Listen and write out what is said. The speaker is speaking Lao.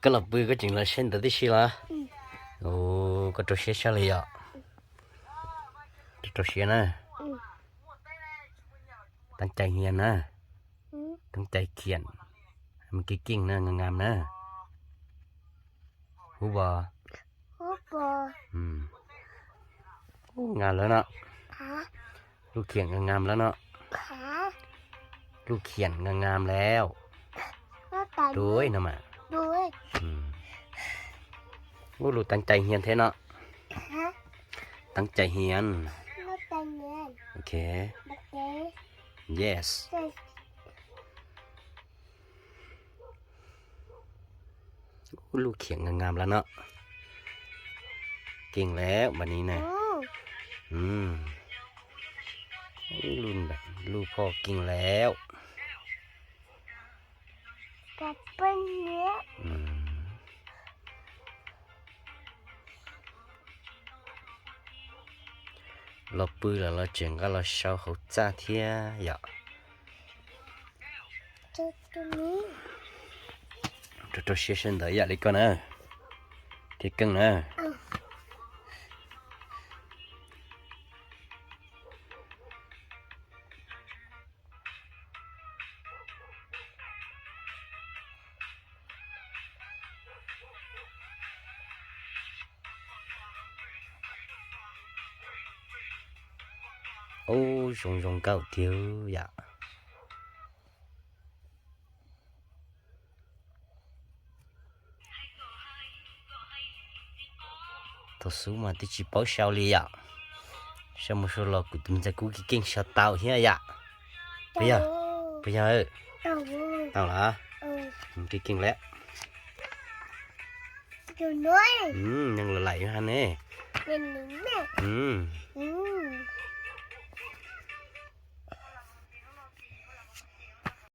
Có lọc bư có chừng là sen tờ tí xì là. Ồ, có trâu xía sao lì ạ. Trâu xía nè. Tăng chạy hiền nè. Tăng chạy khiển. Mình cái kinh nè, ngam ngam nè. Hú bò. Hú bò. ອືມ ໂອ້ ງາມແລ້ວເນາະ. ຫາ ລູກຂຽນກໍງາມແລ້ວເນາະ. ຫາ ລູກຂຽນກໍງາມແລ້ວ. ໂດຍນະມາ ໂດຍ. ອືມ ໂອ້ ລູກຕັ້ງໃຈຮຽນແທ້ເນາະ. ຫາ ຕັ້ງໃຈຮຽນ. ໂອເຄ ໂອເຄ yes. ໂອ້ ລູກຂຽນງາມໆແລ້ວເນາະ. ເກັ່ງແລ້ວບັດນີ້ນະ. ອືມ ອືມ ລຸ້ນແບບລູກພໍ່ເກັ່ງແລ້ວ. ອືມ ລາວປືລະ ລາວເຈີງກະລາວເຊົາເຂົາຈ້າເທຍຢະ. ໂຕໂຕນີ້ ໂຕໂຕເຊຊັນເດີຢະ ເລັກກ່ອນເນາະ ເທເກິ່ງເນາະ. ໂອ້ ຊົງຊົງເກົ່າທິວຢະ. ໂຕສູມາຕິຈິເປົາເຊົາລີຢະ. ຊາໂມໂຊລອກຸຕຸມຈາກຸກິເກັ່ງຊາຕາວເຮຍຢະ. ປະຍາ ປະຍາເອີ. ເອົາລະ ມັນກິເກັ່ງແລ້ວ. ອືມ ຍັງຫຼາຍຢູ່ຫັ້ນເດ້. ອືມ ອືມ.